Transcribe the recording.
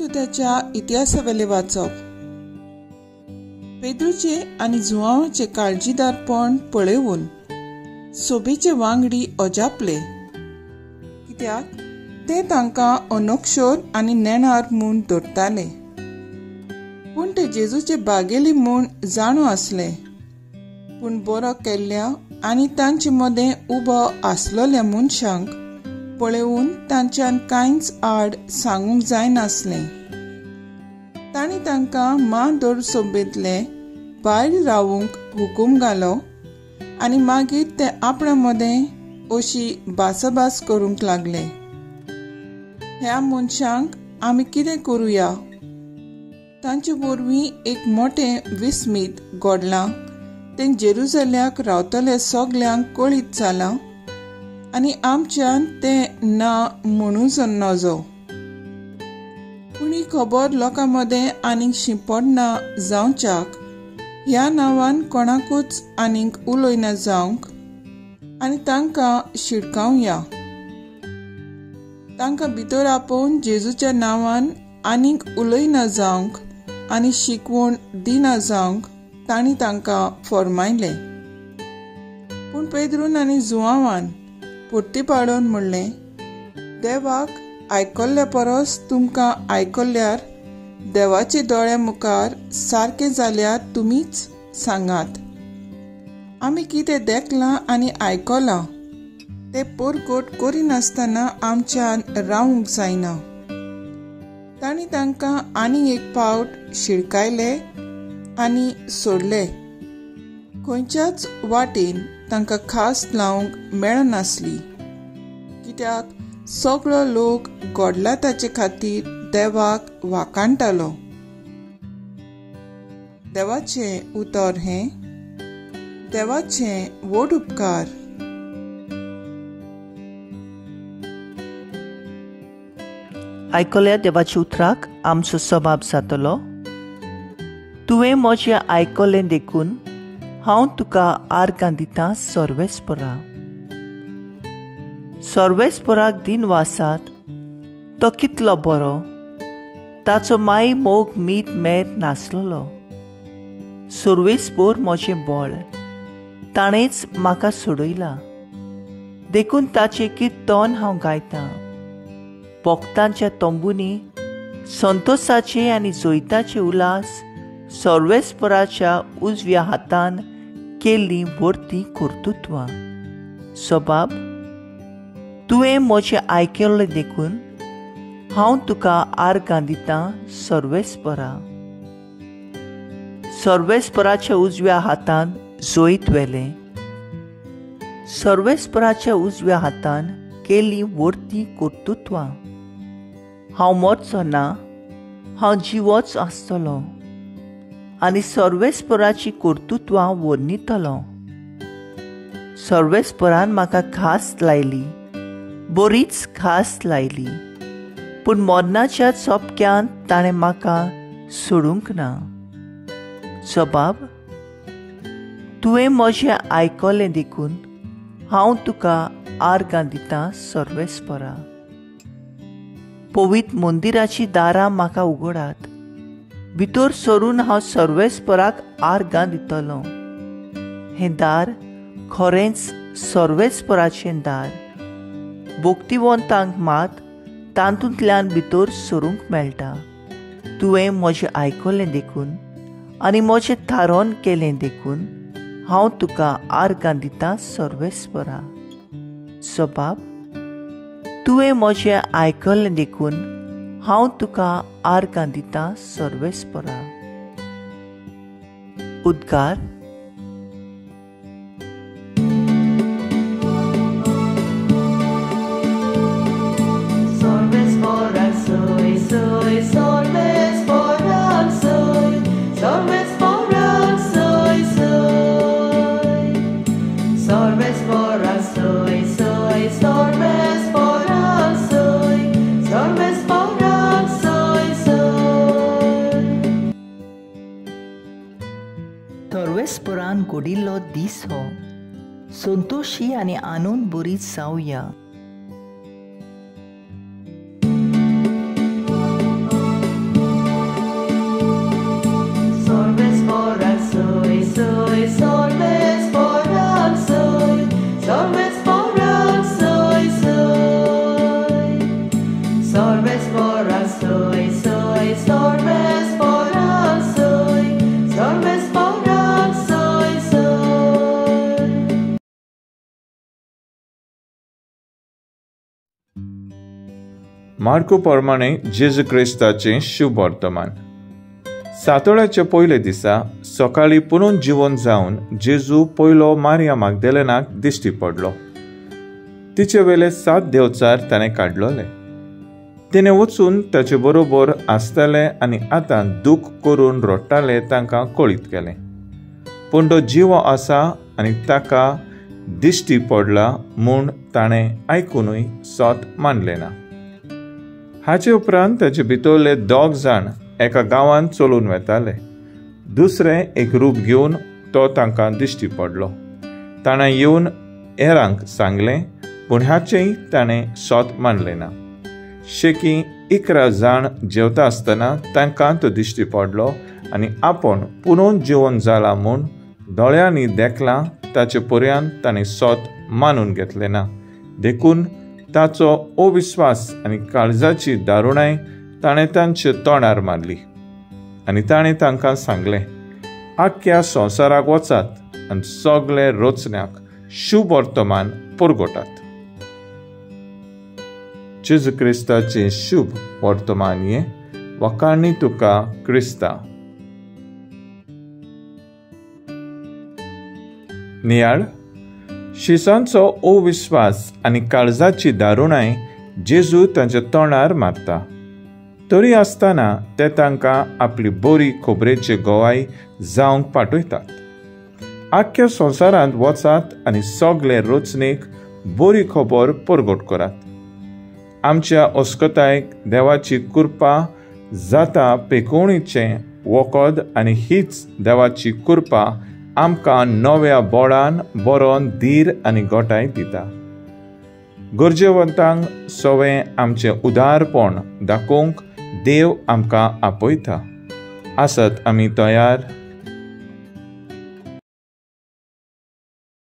देवादुत्याच्या इतिहासावेलें वाचप. पेद्रूचे आनी जुआंवाचे काळजीदारपण पळोवन सोबेचे वांगडी अजापले, कित्याक ते तांकां अनक्षर आनी नेणार म्हूण धरताले. पूण ते जेजूचे बागेली म्हूण जाणो आसले. पूण बरो केल्ल्या आनी तांचे मदें उबो आसलेल्या मनशांक पळोवन तांच्यान कांयच आड सांगूंक जायनासलें. तांणी तांकां मादोर सोबेंतले भायर रावूंक हुकूम घालो आनी मागीर ते आपणा मदें अशी भासाभास करूंक लागले, ह्या मनशांक आमी कितें करुया? तांचे वरवीं एक मोटें विस्मीत घडलां तें जेरुजल्याक रावतले सगल्यांक कळीत जालां आनी आमच्यान तें ना म्हणूंक नजो. पूण ही खबर लोकां मदें आनीक शिंपडना जावच्याक ह्या नांवान कोणाकूच आनीक उलयना जावंक आनी तांकां शिडकावया. तांकां भितर आपोवन जेजूच्या नांवान आनीक उलयना जावंक आनी शिकवण दिना जावंक तांणी तांकां फॉर्मायलें. पूण पेद्रून आनी जुआंवान परती पाडोवन म्हणलें, देवाक आयकल्ल्या परस तुमकां आयकल्यार देवाचे दोळ्या मुखार सारकें जाल्यार तुमीच सांगात. आमी कितें देखलां आनी आयकलां तें परगट करिनासतना आमच्यान रावूंक जायना. तांणी तांकां आनी एक पावट शिडकायले आनी सोडले. खंयच्याच वाटेन तांकां खास लावंक मेळनासली, कित्याक सगळो लोक घडला ताचे खातीर देवाक वाखाणटालो. देवाचें उतर हें. देवाचें व्हड उपकार. आयकल्या देवाच्या उतराक आमचो सबाब जातलो. तुवें म्हजें आयकलें देखून हांव तुका आर्गां दितां सर्वेस्परा. सर्वेस्पराक दिनवासात, तो कितलो बरो, ताचो माय मोग मीत मेर नासलेलो. सर्वेस्पर म्हजें बळ, ताणेंच म्हाका सोडयला, देखून ताचें किर्तन हांव गायतां. भक्तांच्या तंबुनी संतोषाचे आनी जैताचे उल्हास सर्वेस्पराच्या उजव्या हातान केल्लीं व्हडलीं कर्तृत्वां. सबाब, तुवें म्हजें आयकल्लें देखून हांव तुका आर्गां दितां सर्वेस्परा. सर्वेस्पराच्या उजव्या हातान जैत व्हेलें. सर्वेस्पराच्या उजव्या हातान केल्लीं व्हडलीं कर्तृत्वां. हांव मरचो ना, हांव जिवोच आसतलो आनी सर्वेस्पराची कर्तृत्वां वर्णितलो. सर्वेस्परान म्हाका खास लायली, बरीच खास लायली, पूण मरणाच्या चपक्यांत ताणें म्हाका सोडूंक ना. सबाब, तुवें म्हजें आयकलें देखून हांव तुका आर्गां दितां सर्वेस्परा. पवित्र मंदिराचीं दारां म्हाका उगडात, भितर सरून हांव सर्वेस्पराक आर्गां दितलो. हें दार खरेंच सर्वेस्पराचें दार, भक्तिवंतांक मात तातूंतल्यान भितर सरूंक मेळटा. तुवें म्हजें आयकलें देखून आनी म्हजें थारोवन केलें देखून हांव तुका आर्गां दितां सर्वेस्परा. सबाब, तुवें म्हजें आयकलें देखून हांव तुका आर्गां दितां सर्वेस्परा. उद्गार. सर्वेस्परान घडिल्लो दीस हो, संतोशी आनी आनंद बरीच जावया. मार्को प्रमाणे जेजू क्रिस्ताचें शुभ वर्तमान. सातोळ्याच्या पयले दिसा सकाळीं पुनून जिवन जावन जेजू पयलो मारिया मागदेलेनाक दिश्टी पडलो. तिचे वेले 7 देवचार ताणें काडलोले. तिणें वचून ताचे बरोबर आसताले आनी आतां दूख करून रडटाले तांकां कळीत केलें. पूण तो जिवो आसा आनी ताका दिश्टी पडला म्हूण ताणें आयकुनूय सत मानलें ना. हाचे उपरांत ताचे भितरले 2 जाण एका गांवांत चलून वेताले. दुसरें एक रूप घेवन तो तांकां दिश्टी पडलो. ताणें येवन हेरांक सांगलें, पूण हाचेंय ताणें सत मानलें ना. शेकी 11 जाण जेवता आसतना तांकां तो दिश्टी पडलो आनी आपूण पुनून जिवन जाला म्हूण दोळ्यांनी देखलां ताचे पर्यंत ताणें सत मानून घेतलें ना. देखून ताचो अविस्वास आनी काळजाची दारुणाय ताणें तांचे तोंडार मारली आनी ताणें तांकां सांगलें, आख्ख्या संवसाराक वचात आनी सगळे रचण्याक शुभ वर्तमान पुरगोटात. जेजू क्रिस्ताचें शुभ वर्तमान हें. वखाणी तुका क्रिस्ता. नियाळ. शिसांचो अविस्वास आनी काळजाची दारुणाय जेजू तांच्या तोंडार मारता. तरी आसतना ते तांकां आपली बरी खबरेची गवाय जावंक पाठयतात. आख्ख्या संवसारांत वचात आनी सगळे रचणेक बरी खबर परगट करात. आमच्या अस्कतायक देवाची कृपा जाता पेकोवणीचें वखद आनी हीच देवाची कृपा आमकां नव्या बोळान बरोवन धीर आनी गोठाय दिता. गरजेवंतांक सवें आमचें उदारपण दाखोवंक देव आमकां आपयता. आसत आमी तयार?